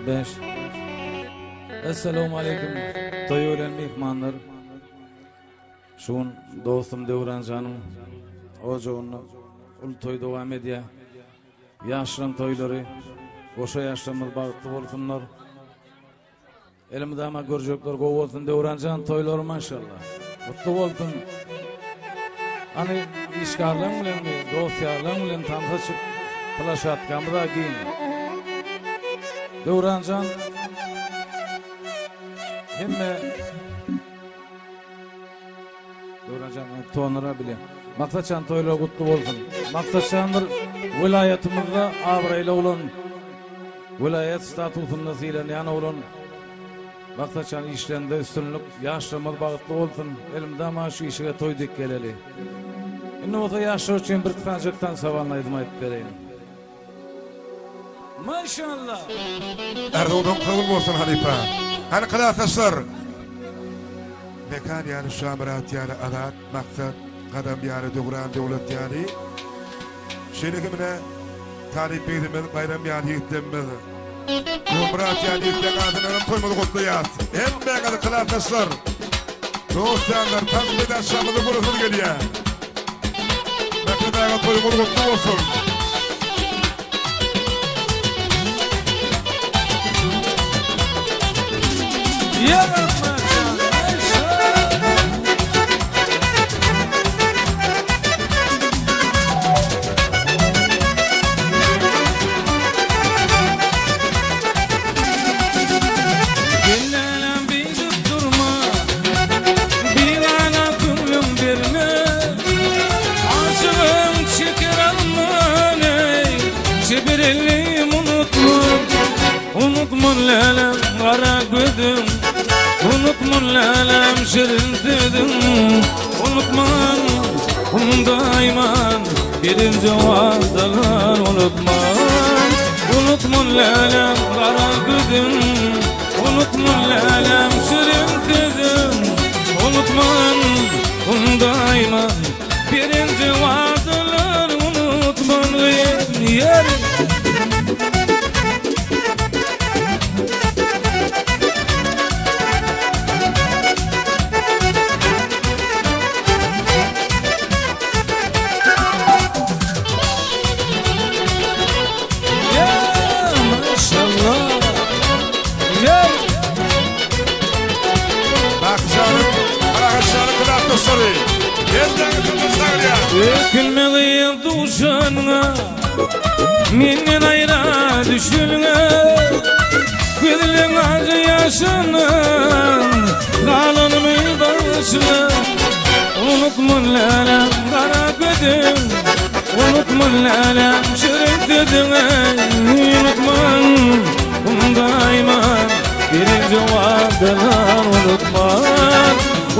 Beş. Essalamu aleýkum toýa gelen myhmanlar. Şu gün dostum Döwranjanyň ojagynda uly toý dowam edýär. Ýaşlaryň toýlary, goşa ýaşlarymyz bagtly bolsunlar. Elmydama görjekler gowy bolsun Döwranjan toýlary maşallah. Gutly bolsun. Hany işgarlaň bilen dost ýarlaň bilen tansa çyk plaşatkamyza giň. Döwranjan hemme Döwranjan tonlara bile. Maksatjan toýlar gutly bolsun. Maksatjan bir welaýatymyzda abraýly oglan. Welaýat statusynda sylanýan oglan. Maksatjan işlerinde üstünlik, ýaşlarymyz bagtly bolsun. Elmydama şu işige toý dek geleli. Indi bolsa ýaşlar üçin bir sanjak tansabanly aýdym aýdyp bereýin. Maşallah. Arzuwlaň kabul bolsun halypa. Hany klasdaşlar. Mekan ýaly Şamyrat ýaly Azat Maksat Gadam ýaly Döwran Döwlet ýaly Şeýle hem ine Talyp ýigidimiz Baýram ýaly ýigitlerimiz Döwmyrat ýaly ýigitleň adyndanam toýumyzy gutlaýas. Hemmäňizi klasdaşlar. Dost ýarlar tans meýdançamyzda göresiňiz gelýär. Mähri aga toýuňyz gutly bolsun. Gellänem beýdip durma, Bigana köňlüň berme. Aşygym çeker alman eý, Çeper elim unutma. Unutma lälem gara gözüň, Unutma lälem şirin sözüň. Unutman, undaýman, Birinji wadalar unutman. Unutma lälem gara gözüň, Unutma lälem şirin sözüň. Unutman, undaýman, Birinji wadalar unutman. Ýeri. Ya maşallah. Ya. Bakyjanyň, Parahatjanyň klasdaşlary. Hemmäňizi toýa çagyrýas. Ökünme gyz duşanyňa Menden aýra düşeniňe Gözleň ajy ýaşyna Galanymy başyna Unutma lälem gara gözüm Unutma lälem şirin sözüňi Unutman undaýman Birinji wadalar unutman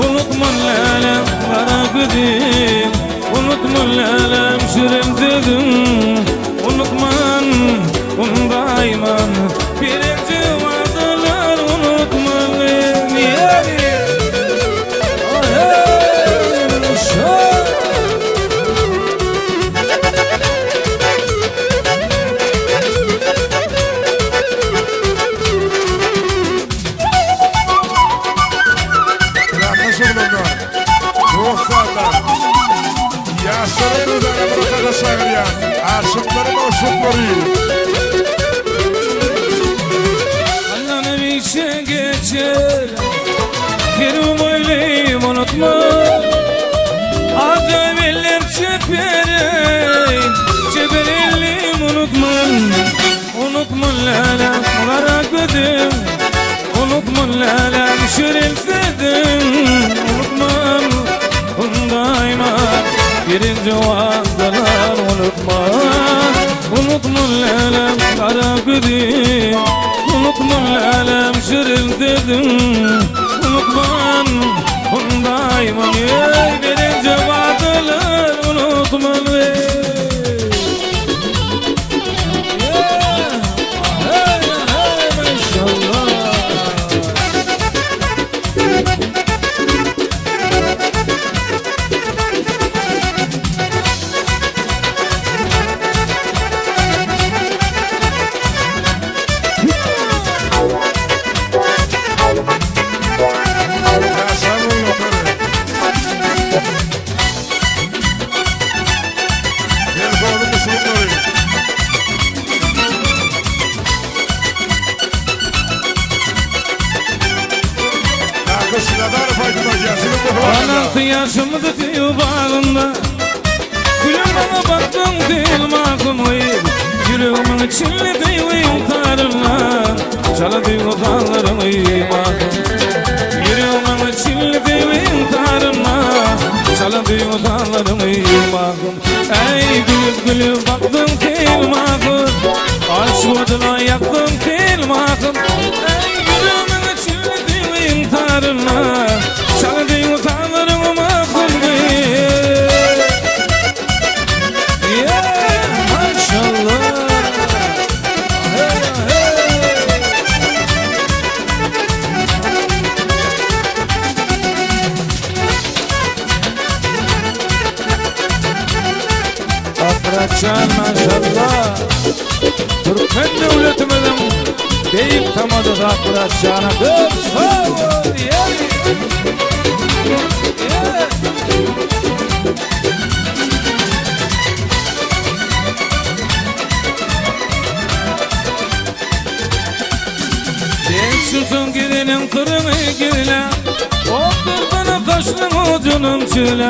Unutma lälem gara gözüm Unutma lälem şirin sözüm Unutman undaýman Birinji wadalar unutman Ýeri Hey, şa- Klasdaş oglanlar, dost ýarlar. Ýaşlary dudana bir otaka çagyrýas. Aşyklary magşuklary. Allah'ın işe geçer Kerim oyleyim unutma Acayip eller çeperey Çeper elim unutma Unutma lälem kara gözüm Unutma lälem şirin sözüm Unutma undaýma Birinji wadalar unutma Unutma lälem kara gözüm Unutma lälem şirin sözüm Unutma undaýma Ey birinji wadalar unutma ey. Yeah. Hey, hey, maşallah. On altı ýaşymda söýgi bagynda Gülüm maňa bakdyň sen mahumly Ýüregimiň içinde duýgyň taryna Çala duýgy sallaryňy mahum Ýüregimiň içinde duýgyň taryna Çala duýgy sallaryňy mahum Eý gülüp gülüp bakdyň sen mahum Aşk oduna ýakdyň sen mahum Eý ýüregimiň içinde duýgyň taryna Çala duýgy sallaryňy mahum Yeah, maşallah. Hey, hey. Akratjan maşallah. Türkmen döwletimiziň beýik tamadasy Akratjana köp sag bol. Yeah. Yeah. Sen gelinin kırını gile Otur taşlın ucunun çile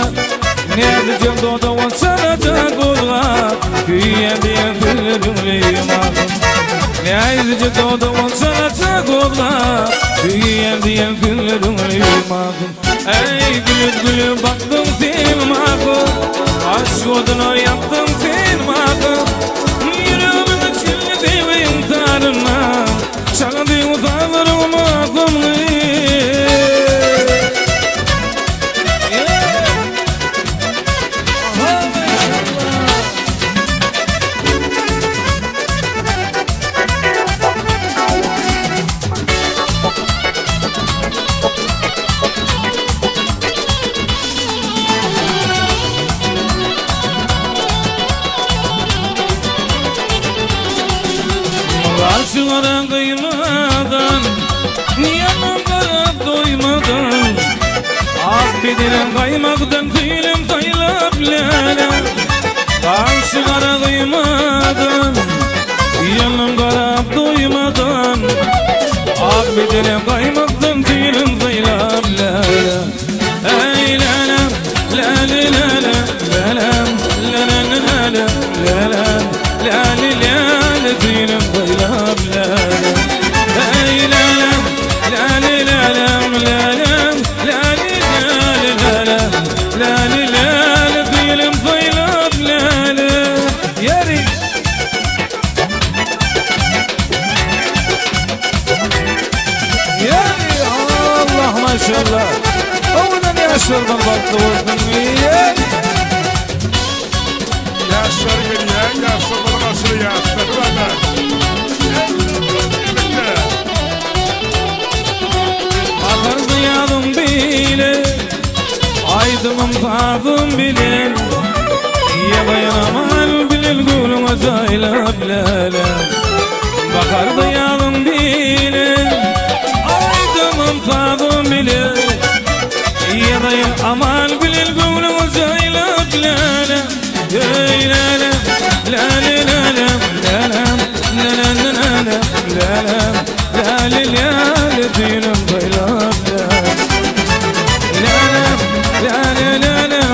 Nerede doduğun çalacak olga Küye diye gülürüm Nerede doduğun çalacak olga Küye diye gülürüm Ey gülüp gülüp baktım sen mahum Aşk oduna yaktım sen mahum Yüreğimin içinde devin tarına Çaldı uzanırım mahum Karşılara kıymadan Yanım kara doymadan Ak bedenen kaymaktan tüylüm saylap lele Karşılara kıymadan Yanım kara doymadan Ak bedenen kaymaktan tüylüm saylap lele Ey lele lele lele lele lele lele lele lele lele tüylüm saylap lele Ey lele lele lele lele lele lele lele tüylüm saylap lele Yeri Yeri Allah maşallah. Owadan ýaşlardan bagtly bolsun. Yeri. Ýaşlar gelýär, ýaşlar başlaýar. Ýaşlar. Birlikte. Bakardı ýadym bile Aýdymym sazym bile Ýa bilil gülüňe jaýlap lele Bakardı ýadym bile Aýdymym sazym bile Ýa aman bilil gülüňe jaýlap lele Ey lele lele lele lele lele lele lele lele lele dilim baylap lele lele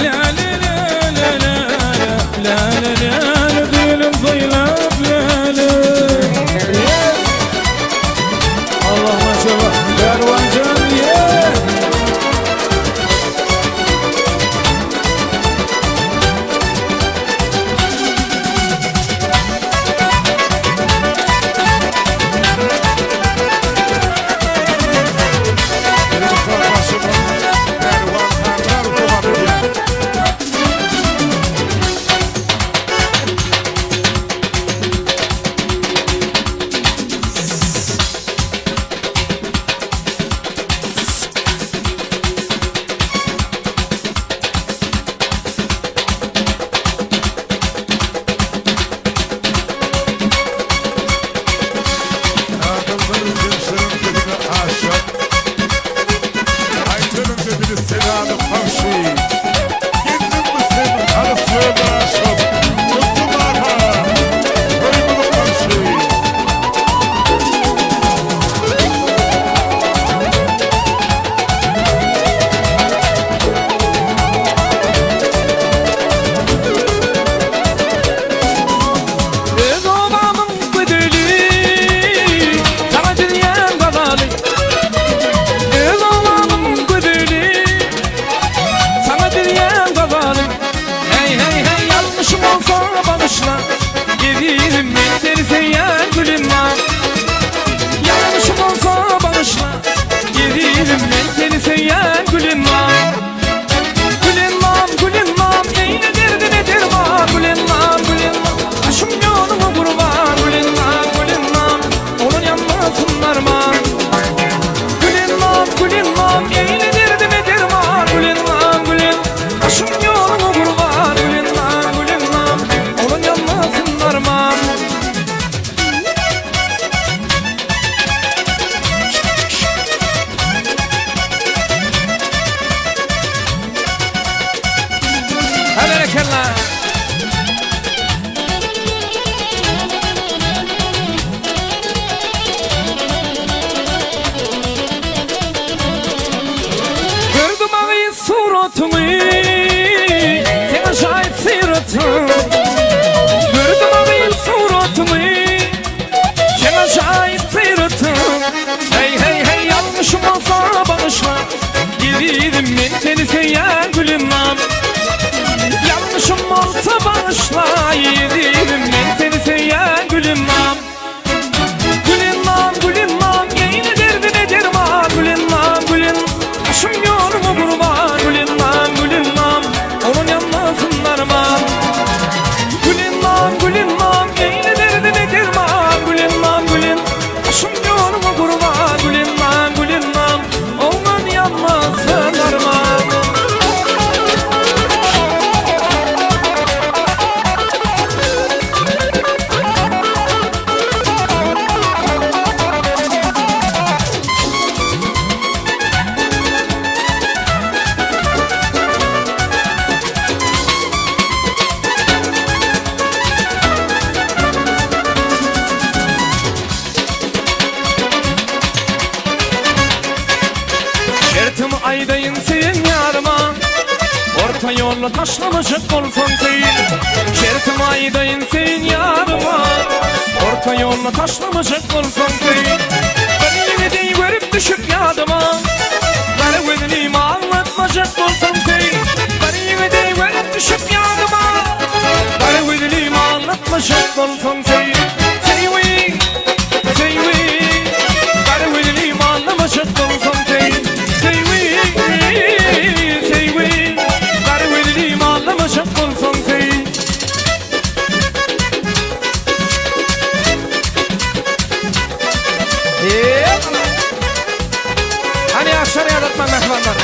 lele lele lele lele lele dilim baylap lele Allah maşallah Kervancan ye. suratyňy Seň ajaýyp syratyň Gördüm agyl suratyňy Seň ajaýyp syratyň Hey hey hey ýalňyşym bolsa bagyşla Ezizim men seni söýýän gülüm-am Ýalňyşym bolsa bagyşla Ezizim men seni söýýän gülüm-am Gülennam, Gülennam, eýle derdime derman, Gülennam, Gülen, Başym ýoluňa gurban, Gülennam, Gülennam, Onun ýanmasyn arman. Gülennam, Gülennam, eýle derdime derman, Gülennam, Gülen, Başym ýoluňa gurban, Gülennam, Gülennam, Onun ýanmasyn arman. Şertimi aýdaýyn sen ýaryma Orta ýolda taşlamajak bolsaň söý Şertimi aýdaýyn sen ýaryma Orta ýolda taşlamajak bolsaň söý Bir ýigidi görüp düşüp ýadyma Gara gözüni aldatmajak bolsaň söý Bir ýigidi görüp düşüp ýadyma Gara gözüni aldatmajak bolsaň söý Söý Söý Gara gözüni aldatmajak bolsaň söý Söý Söý Gara gözüni aldatmajak bolsaň söý Hany ýaşlar ýadatma mähribanlar.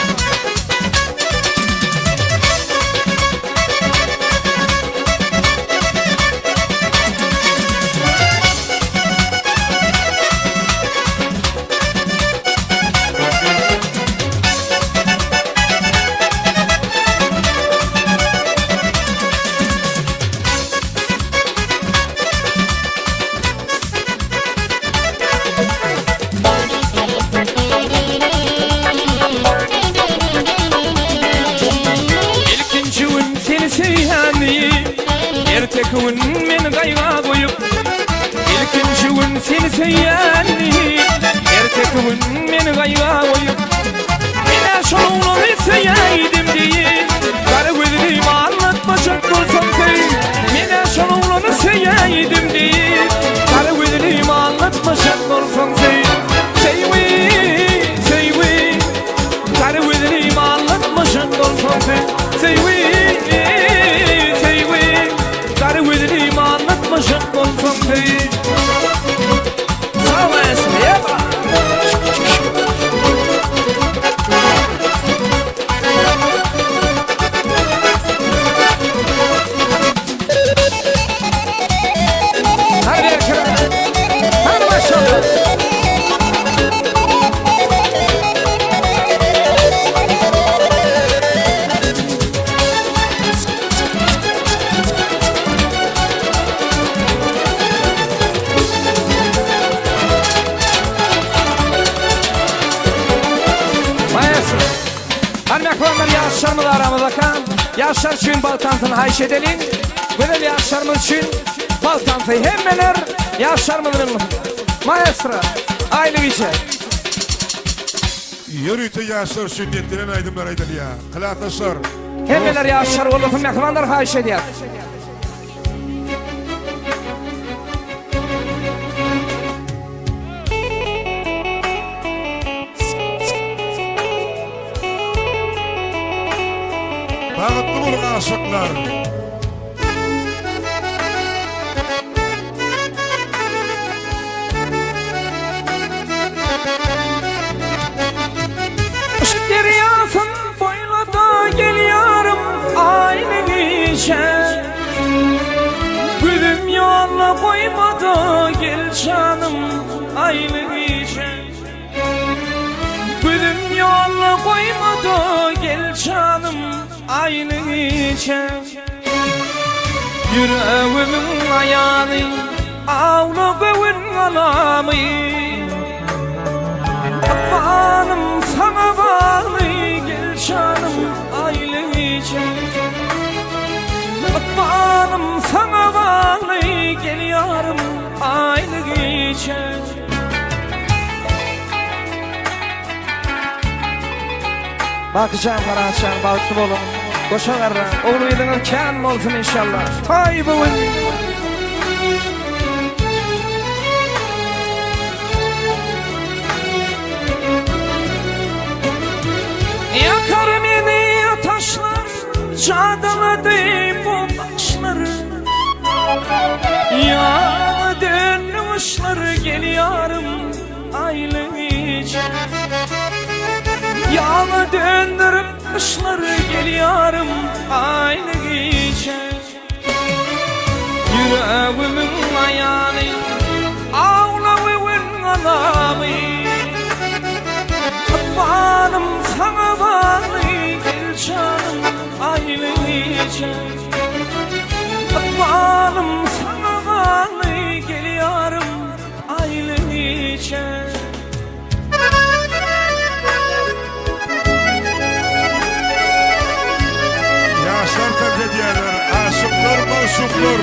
Ilkinji gün seni söýýänmi Erteki gün meni gaýga goýup Ilkinji gün seni söýýänmi Erteki gün meni gaýga goýup Menä şol oglany söýäýdim diýip Gara gözlüm aldatmajak bolsam söý Menä şol oglany söýäýdim diýip Gara gözlüm aldatmajak bolsam söý Söýwi, söýwi Gara gözlüm aldatmajak bolsam söý Söýwi, söýwi Gara gözlüm aldatmajak bolsam söý Sag olasyn, ýa! Hadi erkek. Hadi maşallah. Maestro. Hany mähribanlar ýaşlarymyz aramyzdaka. Ýaşlar üçin bal tansyny haýyş edeliň. Gözel ýaşlarymyz üçin bal tansy hemmeler ýaşlarymyz bilen bolsun. Maestro, Aýly gije. Ýörite ýaşlar üçin niýetlenen aýdymlar aýdylýar. Klasdaşlar. Hemmeler ýaşlar bolsun mähribanlar haýyş edýäs. Bagtly boluň aşyklar. Yşk derýasyn boýlada gelýärim aýly gije. Gözüm ýolla goýmady gel janym aýly gije. Gözüm ýolla goýmady gel janym aýly gije. Ýüregimiň aýany awla göwün galamy. Ykbalym saňa bagly gel janym aýly. gije. Bakyjan Garaçan bagtly boluň. Goşa garraň. Ogul-gyzyňyz kän bolsun inşallah. Taý bu gün. Yakar meni taşlar, Jadylady bu bakışlar. Ýaňy döndi guşlar, Gel ýarym aýly gije. Ýaňy döndürip guşlar, Gel ýarym aýly gije. Ýüregimiň aýany, Awlawy gün galamy. Ykbalym saňa bagly, Gel janym aýly gije. Ykbalym saňa bagly, Gel ýarym aýly gije. Ýaşlar tans edýärler, aşyklar, magşuklar.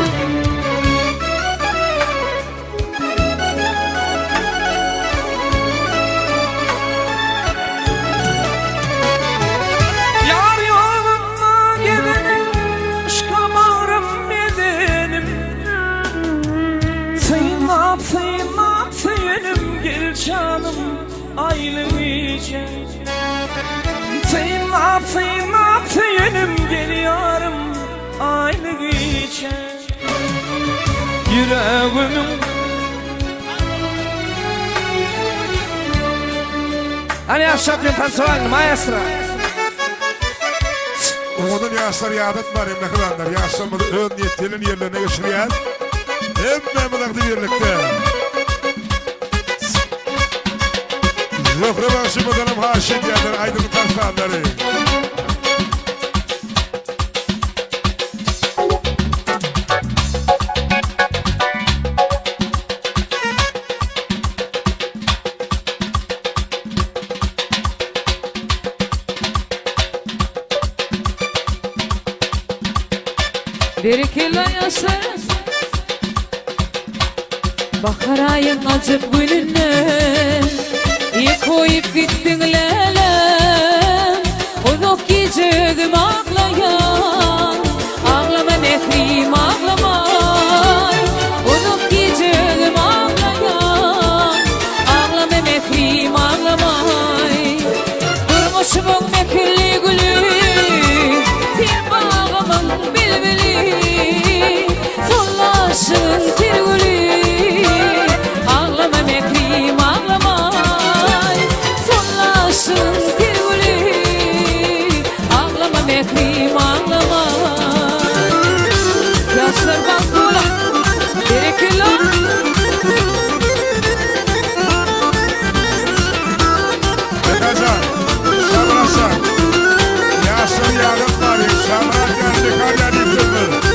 Ýar ýolunda gezenim, Yşka bagrym ezenim. Synlap, synlap söýenim, Gel janym, aýly gije. Synlap, synlap söýenim, Gel ýarym, aýly gije. Ýüregimiň Hany ýaşap ýören tansowalyň maestro. Owadan ýaşlar ýadatman mähribanlar ýaşlarymyzy öz niýetlenen ýerlerine geçirýär. Hemmämiz agzybirlikde. Zöhre bagşymyzdanam haýyş edýärler aýdymy tanslanlary. Berekella ýaşlar. Bahar aýyň ajap gününde Ýek goýup gitdiň lälem Uzak gije özüm aglaýan Aglama mährim aglama Uzak gije özüm aglaýan Aglama mährim aglama Durmuşymyň mähirli güli Sen bagymyň bilbili Sollaşyň ter güli Aglama mährim aglama Sollaşyň ter güli Aglama mährim aglama Ýaşlar bagtly boluň Berekella. Mekajan, Şamyratjan, Ýaşlar ýadat bary, Şamyrat ýaly Mekan ýaly ýigitlerimiz.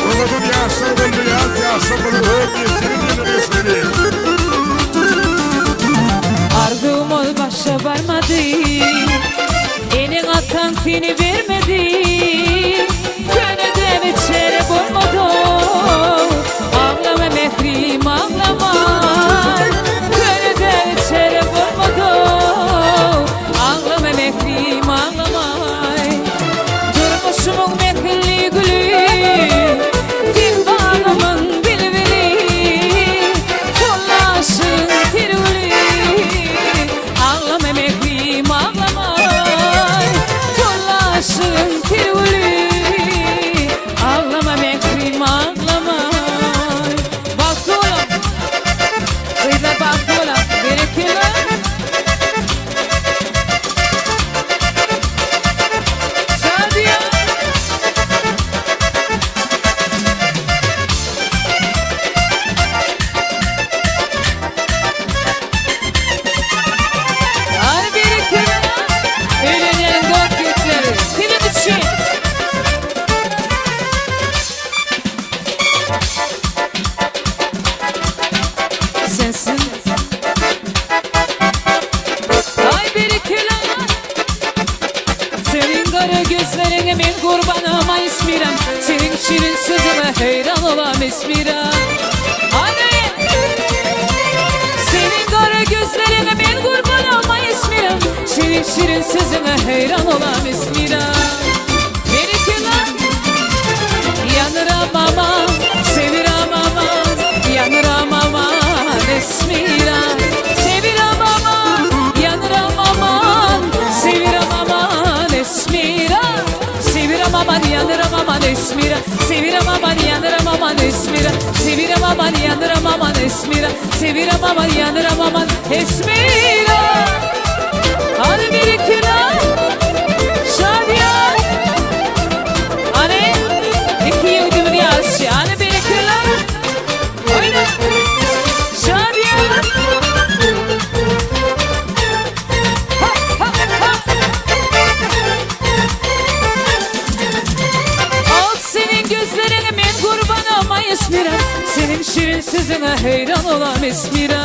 Owadan ýaşlar boldy, ýaz ýaşlar boldy, öz niýetini diýlen geçmeli. Arzuwymyz başa barmady Eneň ataň seni bermedi Köne däbe çäre bolmady Aglama mährim aglama Köne däbe çäre bolmady Aglama mährim aglama Durmuşymyň mähirli güli Sen bagymyň bilbili Sollaşyň ter güli Aglama mährim aglama Sollaşyň ter güli Aglama mährim aglama Bagtly boluň Gyzlar bagtly boluň Berekella. Şadyýan. Hany berekella. Öýlenýän dost ýigitleri siziň üçin. Sensin. Ay berekella. Seniň gara gözleriňe men gurbanam ay Esmiram. Seniň şirin sözüňe heýran olam Esmiram. Hany. şirin sözüne heyran olam Esmira. Berekella. Yanıram aman, seviram aman, yanıram aman Esmira. Seviram aman, yanıram aman, seviram aman Esmira. Seviram aman, yanıram aman Esmira. Seviram aman, yanıram aman Esmira. Seviram aman, yanıram aman Esmira. Seviram aman, yanıram aman Esmira. Hadi bir kira, Şadiyan. Hani iki yıldır yaş, hani bir kira. Oyna. Şadiyan. Ha, ha, ha. Al senin gözlerine men kurban olma Esmira. Senin şirin sözüne heyran olam Esmira.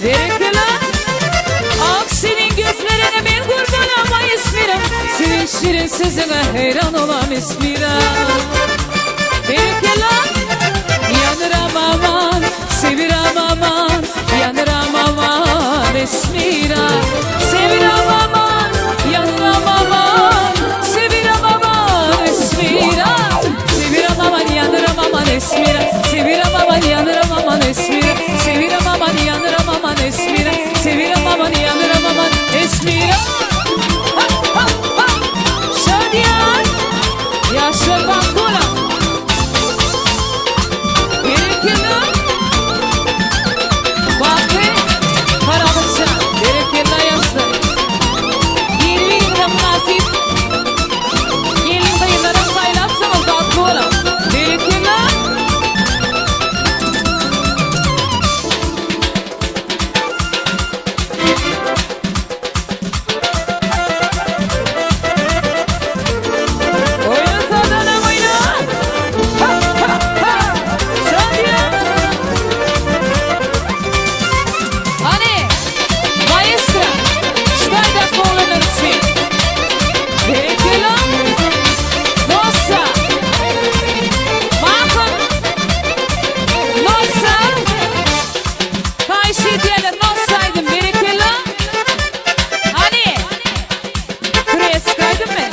Verekela. Ak senin gözlerine men kurban olma Esmira. Senin şirin sözüne heyran olam Esmira. Verekela. Yanıram aman, seviram aman, yanıram aman Esmira. Seviram aman, yanıram aman, seviram aman Esmira. Seviram aman, yanıram aman Esmira. Seviram aman, yanıram aman Esmira. Seviram aman, yanıram aman Esmira. Seviram aman, yanıram aman Esmira. Ha, ha, ha. Şadiyan, yaşlı bankula. Berekella. Bakı Karabaşa. Berekella yaşlı. 20 yılda münasip. Gelin dayılara saylapsanız tatlı olalım. Berekella. Oyna sadanam oyna. Ha ha ha. Şadiye. Hani maestro. Ştayda kolunu için. Berekella. Nossa. Bakın. Nossa. Kayşı diyelim nossaydım berekella. Hani. Buraya sıkaydın mı?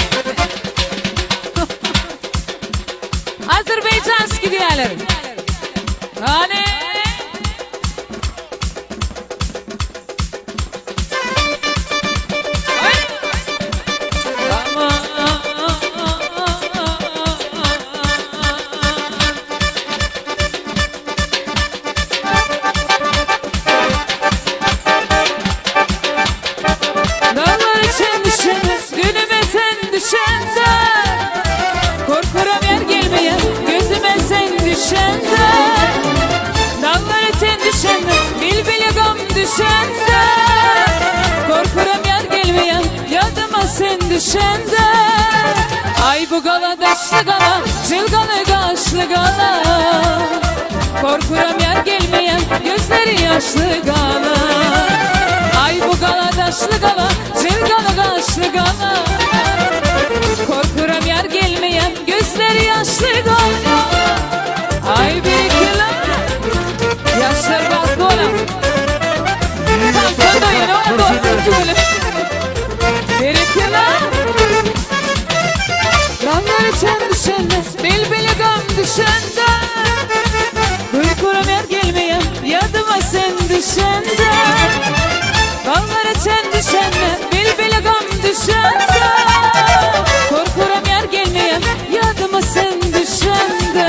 Azerbaycanski diyelim. Hani. Ay. Aman. Dağlar için düşen, günüme sen düşende. Korkuram yer gelmeye, gözüme sen düşende. Dağlar için düşen, bilbili gam düşende. Korkuram yer gelmeye, yadıma sen düşende. Ay bu gala daşlı gala, çılgalı kaşlı gala. Korkuram yer gelmeyen, gözleri yaşlı gala. Ay bu gala daşlı gala, çılgalı kaşlı gala. Korkuram yer gelmeyen, gözleri yaşlı gala. Ay bir kila, yaşlar baktı olam. Tam doyun, ona dostum Berekela. Gamlar içen düşende, bilbili gam düşende. Uykuram yer gelmeyen, yadıma sen düşende. Gamlar içen düşende, bilbili gam düşende. Korkuram yer gelmeyen, yadıma sen düşende.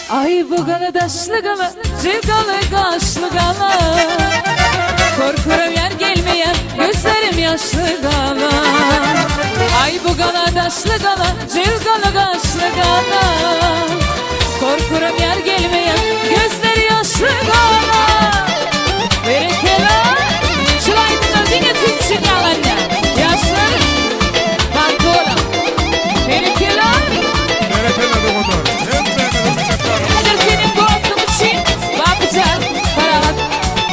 Ay bu gala daşlı gala, cılgalı kaşlı gala. Korkuram yer gelmeyen, gözlerim yaşlı gala. Ay bu gala daşlı gala, cılgalı kaşlı gala. Korkuram yer gelmeyen, gözleri yaşlı gala. Berekela, çılaydın yine Türkçe yalanla. Yaşlı, bankola. Berekela. Berekella doganlar. Hemmäňize minnetdar. Nedir senin dostluğun için? Bakacağım, paralat.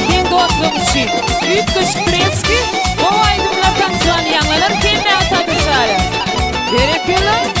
Senin dostluğun için. Büyük kış preski, o aydınlatan can yanlanır, kendi atadı çare. Berekella.